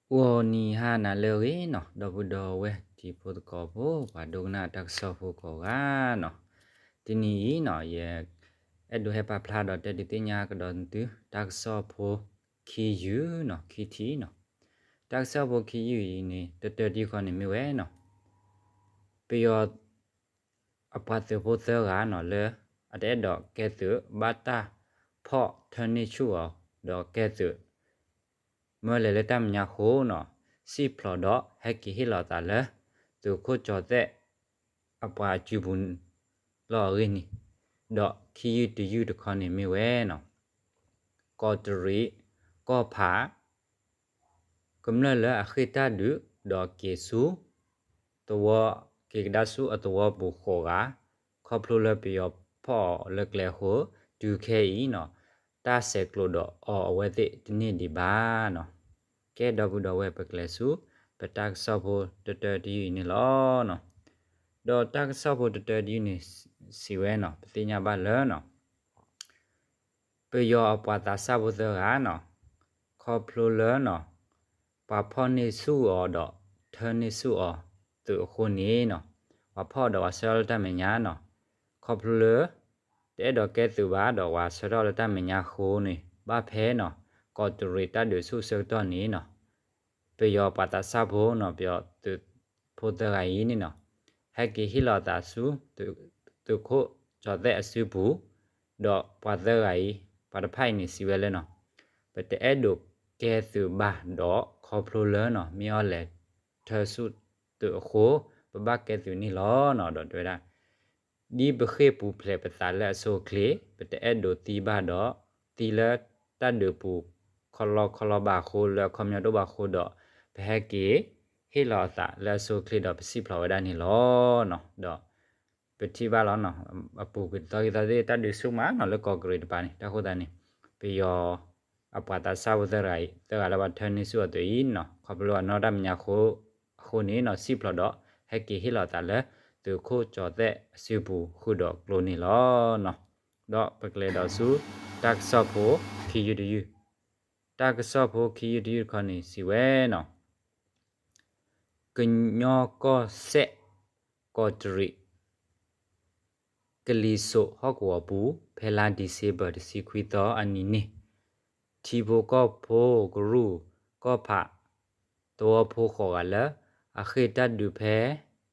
ဂီၤနံၤဟါနၤလၢအဂ့ၤနီၤ, ဒီပုၢ်ဒီဝဲၢ်တံၤဖိသကိးဖိ ပှၤဒိကနၣ်တၢ်ကစီၣ်ဖိကိးဂၤနီၤ, တနံၤအံၤနီၤ ယအဲၣ်ဒိးဟဲပာ်ဖျါဒီးတဲဒုးသ့ၣ်ညါကဒီးသု တၢ်ကစီၣ်ဖိခံယုၢ်နီၤ, ခံထံၣ်နီၤ. တၢ်ကစီၣ်ဖိခံယုၢ်အံၤန့ၣ် တတၢတယုၢ်ခီန့ၣ်မ့ၢ်ဝဲနီၤ, ပယီၤ အပှၤသုးဖိသၢဂၤနီၤ လၢအတအဲၣ်ဒိးကဲသုး ဘၣ်တၢ်ဖီၣ်ထၢန့ၢ်ဆူၣ်အီၤ ဒီးကဲသုး မၢလဲၤလၢတၢ်မဲာ်ညါအဃိနီၤ, စံၣ်ဖျိးဒီးဟဲက့ၤဟ့ၣ်လီၤအသးလၢ သုးခိၣ်ကၠီၤသဲး အပှၤအစုပူၤ လီၤအဂ့ၢ်န့ၣ်, ဒီးခံယုၢ်တယုၢ်တခီန့ၣ်မ့ၢ်ဝဲနီၤ, ကီးတရံး ကီၢ်ဖး ကမျၢၢ်လၢအဃ့ၢ်တၢ်ဒုး ဒီးက့ၤဆူ သဝီ က့ၤကဒါဆူအသဝီပူၤဃိးဂၤ, ခီဖျိလၢပယီၤဖီၣ်အီၤလၢကျဲအဃိ, တုၤခဲအံၤနီၤ တၢ်ဆဲးကျိးဒီးအီၤအဝဲသ့ၣ်တန့ၢ်ဒံးဘၣ်နီၤ. ကဲ ဒီပုၢ်ဒီဝဲၢ် ပကလဲၤဆူ ပတၢ်ကစီၣ်ဖိတတၢတယုၢ်အံၤန့ၣ်လီၤ. ဒီးတၢ်ကစီၣ်ဖိတတၢတယုၢ်န့ၣ် စံးဝဲနီၤ, ပသ့ၣ်ညါဘၣ်လၢနီၤ ပယီၤအပှၤသးစၢ်ဖိသၢဂၤနီၤ, ခီဖျိလၢနီၤ ပှၤဖီၣ်န့ၢ်ဆူၣ်အီၤဒီးထၢန့ၢ်ဆူၣ်အီၤသုးအဃိန့ၣ်နီၤ, ပှၤဖီၣ်အီၤဒီးပှၤဆှၢထီၣ်လၢတၢ်မဲာ်ညါနီၤ, ခီဖျိလၢ တအဲၣ်ဒိးကဲသုးဘၣ်ဒီးပှၤဆှၢထီၣ်လၢတၢ်မဲာ်ညါအဃိန့ၣ် ဘၣ်ဖဲနီၤ ကီးတရံးတၢ်ဒုးဆူၣ်အဆၢကတီၢ်န့ၣ်နီၤ ပယီၤပှၤသးစၢ်ဖိနီၤ, ပယီၤသုးဖိသၢဂၤအံၤန့ၣ်နီၤ, ဟဲက့ၤဟ့ၣ်လီၤအသးဆူ သုးခိၣ်ကၠီၤသဲးအစုပူၤ, ဒီးပှၤသၢဂၤအံၤ ပှၤတဖၣ်အံၤန့ၣ် စံးဝဲလၢနီၤ, ပတအဲၣ်ဒိးကဲသုးဘၣ်ဒီး ခီဖျိလၢနီၤ မ့ၢ်အီၤလဲၤထၢဆူၣ်သုးအဃိ ပဘၣ်ကဲသုးန့ၣ်လီၤနီၤ. ဒီးတဲဝဲဒၣ် ဒ်ပဃ့ၢ်ပူၤဖျဲးပသးလၢအဆိအချ့, ပတအဲၣ်ဒိးသံဘၣ်ဒီး သံလၢတၢ်ဒုးပူၤ ခီလီခီလီဘၣ်အဃိ လၢအခီပညီတအိၣ်ဘၣ်အဃိဒီး ပဟဲက့ၤဟ့ၣ်လီၤအသးလၢအဆိအချ့ဒီး ပစံၣ်ဖျိးဝဲဒၣ်န့ၣ်လီၤ. ဒီးပထံၣ်ဘၣ်လီၤနီၤ, အပူၤကွံာ်သီဂံၢ်သီသ့ၣ် တၢ်ဒုးဆူၣ်မးနီၤ လၢကီးတရံးတပၤန့ၣ် တၢ်ဃိသတးန့ၣ် ပယီၤအပှၤသးစၢ်ဖိသၢဂၤအံၤ သၢဂၤလၢပှၤထၢန့ၢ်ဆူၣ်အီၤသုးအံၤနီၤ, ခီဖျိလၢအနီၣ်တၢ်မဲာ်ညါအဃိန့ၣ်နီၤ စံၣ်ဖျိးဒီး ဟဲက့ၤဟ့ၣ်လီၤအသးလၢ သုးခိၣ်ကၠီၤသဲးအစုပူၤ ဃုာ်ဒီးကျိန့ၣ်လီၤ. ဒီးပကလဲၤဒီးဆူ တၢ်ကစီၣ်ဖိခံယုၢ်တယုၢ်, တၢ်ကစီၣ်ဖိခံယုၢ်တယုၢ်တခီန့ၣ် စံးဝဲနီၤ, ကညီကီၢ်စဲၣ် ကီးတရံး ကလံၤစိးဟီၣ်ကဝီၤပူၤ ဖဲလါ December တဆံခွံသီအနံၤန့ၣ် ထံဖိကီၢ်ဖိကရူၢ်ကီၢ်ဖး သဝီဖိဃိးဂၤလၢ အဃ့ၢ်တၢ်ဒုးဖဲ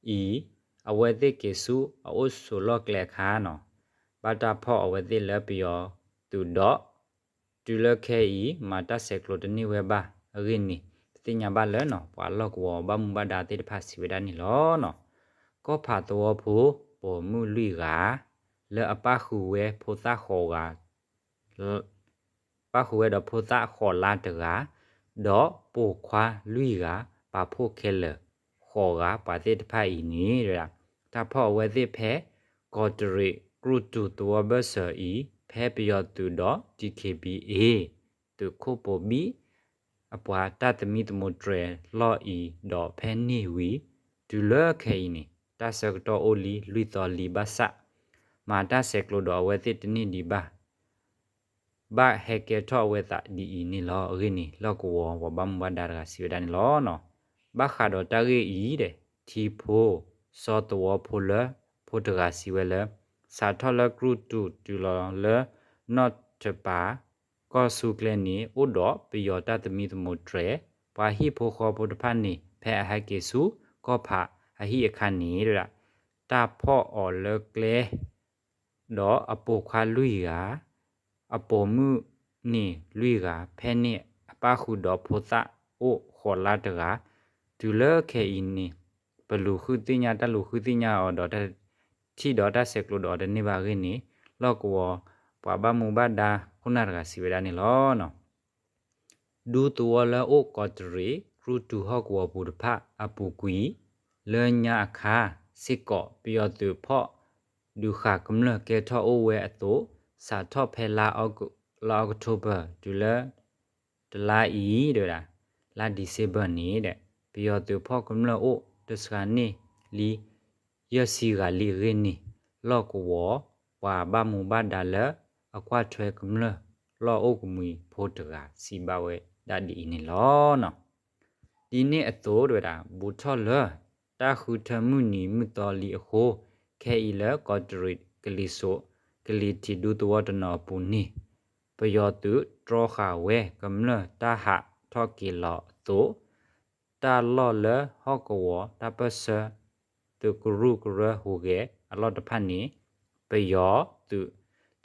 အံၤ အဝဲသ့ၣ်က့ၤဆူအအိၣ်ဆိးလီၢ်ကျဲအခါနီၤ, ဘၣ်တၢ်ဖီၣ်အဝဲသ့ၣ်လၢပယီၤသုးဒီး တုၤလၢခဲအံၤ မၤတၢ်ဆဲးကျိးတန့ၢ်ဝဲဘၣ်အဂ့ၢ်န့ၣ် ပသ့ၣ်ညါဘၣ်လၢနီၤ ပှၤလီၢ်ကဝီၤဘၣ်မူဘၣ်ဒါသ့ၣ်တဖၣ်စံးဝဲဒၣ်န့ၣ်လီၤ. ကီၢ်ဖးသဝီဖိ ပိာ်မုၣ်လွံၢ်ဂၤ လၢအပၣ်ဃုာ်ဝဲဖိသၣ်ဃိးဂၤ ပၣ်ဃုာ်ဝဲဒီးဖိသၣ်ဃိးလါတဂၤ, ဒီးပိာ်ခွါလွံၢ်ဂၤ ပာ်ဖှိၣ်ခဲလၢာ်ဃိးဂၤ ပှၤသ့ၣ်တဖၣ်အံၤန့ၣ် တၢ်ဖီၣ်အဝဲသ့ၣ်ဖဲ ကီးတရံးကရူၢ်တူၢ်သဝီဘၢၣ်စၢၤအံၤ ဖဲပယီၤသုးဒီး DKBA သုးခိၣ်ပိာ်ဘံၣ် အပှၤတၢ်သမံသမိးတြဲၤလီၢ်အံၤ ဒီးဖဲန့ၣ်ဝံၤ တုၤလၢခဲအံၤန့ၣ် တၢ်ဆၢကတီၢ်အိၣ်လံလွံၢ်သီလံဘၣ်ဆၣ် မၤတၢ်ဆဲးကျိးဒီးအဝဲသ့ၣ်တန့ၢ်ဒံးဘၣ် ဘၣ်ဟဲကဲထီၣ်အဝဲသ့ၣ်ဒ်အံၤန့ၣ်လီၤ. အဂ့ၢ်န့ၣ် လီၢ်ကဝီၤပှၤဘၣ်မူဘၣ်ဒါတဂၤစံးဝဲဒၣ်န့ၣ်လီၤ. ဘၣ်ဃးဒီးတၢ်ဂ့ၢ်အံၤဒီး ထံဖိစီသဝီဖိလၢ ဖိတဂၤစံးဝဲလၢ စးထီၣ်လၢကရူၢ်တူၢ်တုၤလီၤလၢ နီၢ်တပၤ ကီၢ်ဆူကျဲန့ၣ် အိၣ်ဒီးပယီၤတၢ်သမံသမိးတြဲၤ ပှၤဟံၣ်ဖိဃီဖိတဖၣ်န့ၣ် ဖဲအဟဲက့ၤဆူ ကီၢ်ဖးအဟံၣ်အခါန့ၣ် တၢ်ဖီၣ်အီၤလၢကျဲ ဒီးအပိာ်ခွါလွံၢ်ဂၤ, အပိာ်မုၣ်န့ၣ်လွံၢ်ဂၤ, ဖဲန့ၣ်အပၣ်ဃုာ်ဒီးဖိသၣ်အိၣ်ဃိးလါတဂၤ, တုၤလၢခဲအံၤန့ၣ် ပလူၤဃုသ့ၣ်ညါတၢ်လူၤဃုသ့ၣ်ညါအီၤဒီး ထံၣ်ဒီးတၢ်ဆဲးကျိးဒီးအီၤတန့ၢ်ဘၣ်အဂ့ၢ်န့ၣ် လီၢ်ကဝီၤပှၤဘၣ်မူဘၣ်ဒါခိၣ်နၢ်တဂၤစံးဝဲဒၣ်န့ၣ်လီၤ. ဒူသဝီလၢအိၣ်ကီးတရံး ကရူၢ်တူၢ်ဟီၣ်ကဝီၤပူၤတဖၣ်အပူၤကွံာ် လၢညါအခါစ့ၢ်ကီး ပယီၤသုးဖီၣ်ဒုးဃာ်ကမျၢၢ်ကဲထီၣ်အိၣ်ဝဲအသိး စးထီၣ်ဖဲလါအီးကထိဘၢၣ် တုၤလၢတလါအံၤ တဲဝဲဒၣ် လါ December န့ၣ်ဒီး ပယီၤသုးဖီၣ်ကမျၢၢ်အိၣ်တစှၤန့ၢ်လံ ယဲၢ်ဆံဂၤလံအဂ့ၢ်န့ၣ် လီၢ်ကဝီၤပှၤဘၣ်မူဘၣ်ဒါလၢအကွၢ်ထွဲကမျၢၢ်လီၢ်အိၣ်ကမှံဖိတဂၤစံးဘၣ်ဝဲဒၣ်ဒ်အံၤန့ၣ်လီၤ. ဒ်န့ၣ်အသိး တဝဲဒၣ် ဘူးထီၣ်လၢ တၢ်ဃုထၢမုၢ်နံၤမုၢ်သီလံအဃိ, ခဲအံၤလၢကီးတရံးကလံၤစိး ကလံၤထံးဒူသဝီတနီၤအပူၤန့ၣ်, ပယီၤသုးတြီဃာ်ဝဲကမျၢၢ်တၢ်ဟးထီၣ်က့ၤလီၤအသိး, တၢ်လီၢ်လၢဟီၣ်ကဝီၤတၢ်ပၢၢ်ဆၢ သုးကရူၢ်ကရၢဟူးဂဲၤအလီၢ်တဖၣ်န့ၣ်, ပယီၤသုး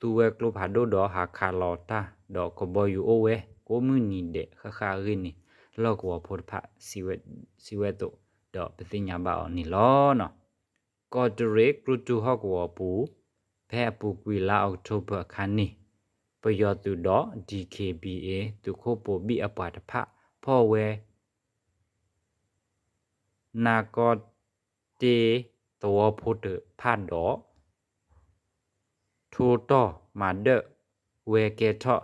သူဝဲကျိဖးဒိၣ်ဒီးဟးခးလီၤတၢ် ဒီးကဘီယူၤအိၣ်ဝဲကိးမုၢ်နံၤဒဲးဃၣ်ဃၣ်အဂ့ၢ်န့ၣ် လီၢ်ကဝီၤဖိတဖၣ် စံးဝဲအသိး ဒီးပသ့ၣ်ညါဘၣ်အီၤန့ၣ်လီၤ. ကီးတရံးကြုၢ်တူၢ်ဟီၣ်ကဝီၤပူၤ, ဖဲအပူၤကွံာ်လါအီးကထိဘၢၣ်အခါန့ၣ်, ပယီၤသုးဒီး DKBA သုးခိၣ်ပိာ်ဘံၣ်အပှၤတဖၣ် ဖီၣ်ဝဲ နၢ်ကီၢ်တ့ၢ်သဝီဖိတဖၣ်ဒီး ထိၣ်တီၢ်မၤဒၢၣ်ဝဲကဲထီၣ်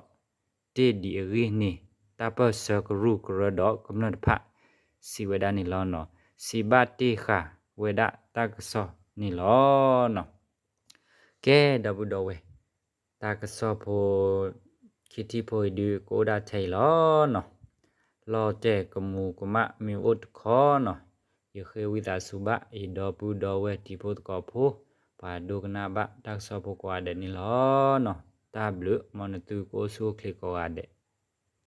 တ့ၢ်ဒံးအဂ့ၢ်န့ၣ်, တၢ်ပၢၢ်ဆၢကရူၢ်ကရၢဒီးကမျၢၢ်တဖၣ် စံးဝဲဒၣ်န့ၣ်လီၤ. စံးဘၣ်တ့ၢ်ဃာ်ဝဲဒၣ်တၢ်ကစီၣ်န့ၣ်လီၤ. ကဲ ဒီပုၢ်ဒီဝဲၢ်, တၢ်ကစီၣ်ဖိ ခံထံၣ်ဖိအံၤဒုး ကအိၣ်ဒၣ်ထဲအံၤလီၤနီၤ. လီၤတဲာ်ကမူးကမၣ်မ့ၢ်အိၣ်တခီနီၤ, ယဃ့ဝံသးစူၤဘၣ် ယဒီပုၢ်ဒီဝဲၢ်တံၤဖိသကိးဖိ ပှၤဒိကနၣ်ဘၣ်တၢ်ကစီၣ်ဖိကိးဂၤဒဲးန့ၣ်လီၤနီၤ. တၢ်ဘျုး မ်နသုကအိၣ်ဆူၣ်အိၣ်ချ့ကိးဂၤဒဲး.